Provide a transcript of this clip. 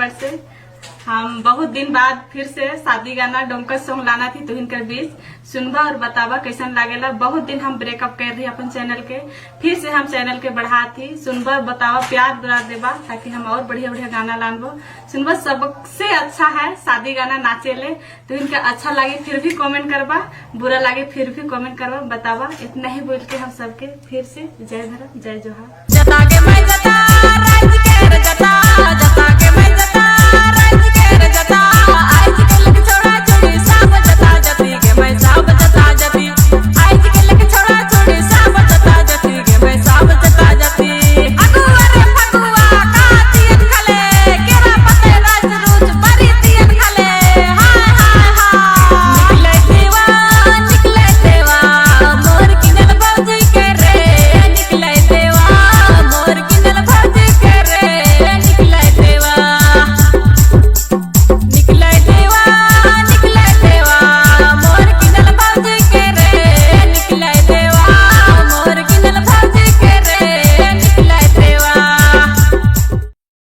फटाफट से। हम बहुत दिन बाद फिर से शादी गाना, डोमकच सॉन्ग लाना थी तुहिन कर बीच। सुनबा और बतावा कैसन लागेला। बहुत दिन हम ब्रेकअप कर रही अपन चैनल के, फिर से हम चैनल के बढ़ा थी। सुनबा, बतावा, प्यार दुलार देबा ताकि हम और बढ़िया बढ़िया गाना लानबो। सुनबा, सबसे अच्छा है शादी गाना नाचे ले। तो इनका अच्छा लगे फिर भी कमेंट करबा, बुरा लगे फिर भी कमेंट करबा, बतावा। इतना ही बोल के हम सबके फिर से जय धर्म, जय जोहार। जता के मैं जता, राज के जता जता।